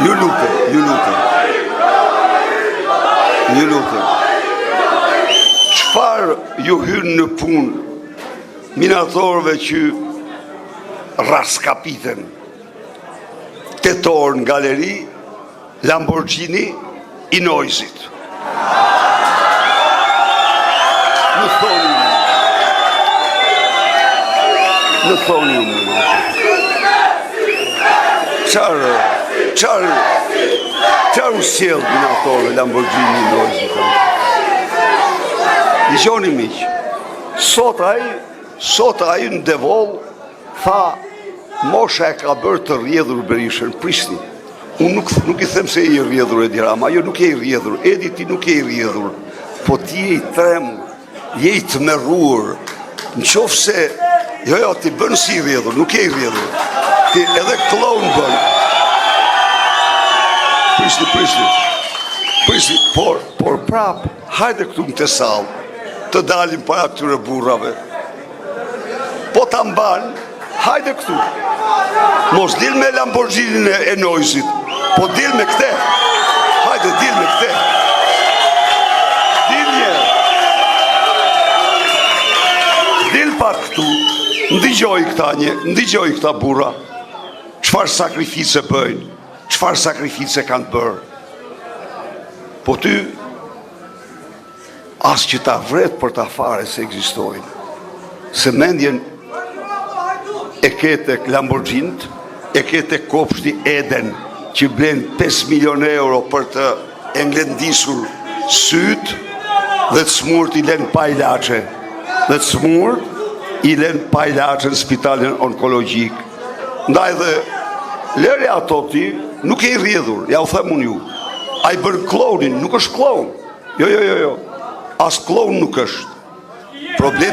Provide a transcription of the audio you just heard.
Ju lutem, ju lutem. Ju lutem. Çfarë ju hyn në punë minatorëve që rraskapiten tetor në galeri Lamborghini i Noizit. Më thoni ju. Më thoni ju. Çfarë, çfarë, çfarë u sjell minatorëve Lamborghini i Noizit? Dëgjoni miq, sot ai, sot ai në Devoll tha mosha e ka bërë të rrjedhur Berishën, prisni. Unë nuk, nuk i them se je i rrjedhur Edi Rama, jo nuk je i rrjedhur, Edi ti nuk je i rrjedhur, po ti je i trembur, je i tmerruar. Në qoftë se, jo jo, ti bën si i rrjedhur, nuk je i rrjedhur. Ti edhe kloun bën. Prisni, prisni. Prisni, por, por prap, hajde këtu në këtë sallë, të dalim para këtyre burrave. Po ta mban, hajde këtu. Mos dil me Lamborghini e Noizit, po dil me këte. Hajde, dil me këte. Dil një. Dil pak këtu, ndigjoj këta një, ndigjoj këta burra. Çfarë sakrifice bëjnë, çfarë sakrifice kanë bërë. Po ty, As që ta vret për ta fare se ekzistojnë. Se mendjen e ke tek Lamborghini, e ke tek kopshti Eden, që blen 5 milion euro për të englendisur sytë dhe të smurt i len pa ilaçe. Dhe të smurt i len pa ilaçe në spitalin onkologjik. Ndaj dhe lëri ato ti, nuk je i rrjedhur, ja u them unë ju. Ai bën kllounin, nuk është klloun. Jo, jo, jo, jo. As klloun nuk është. Problemi.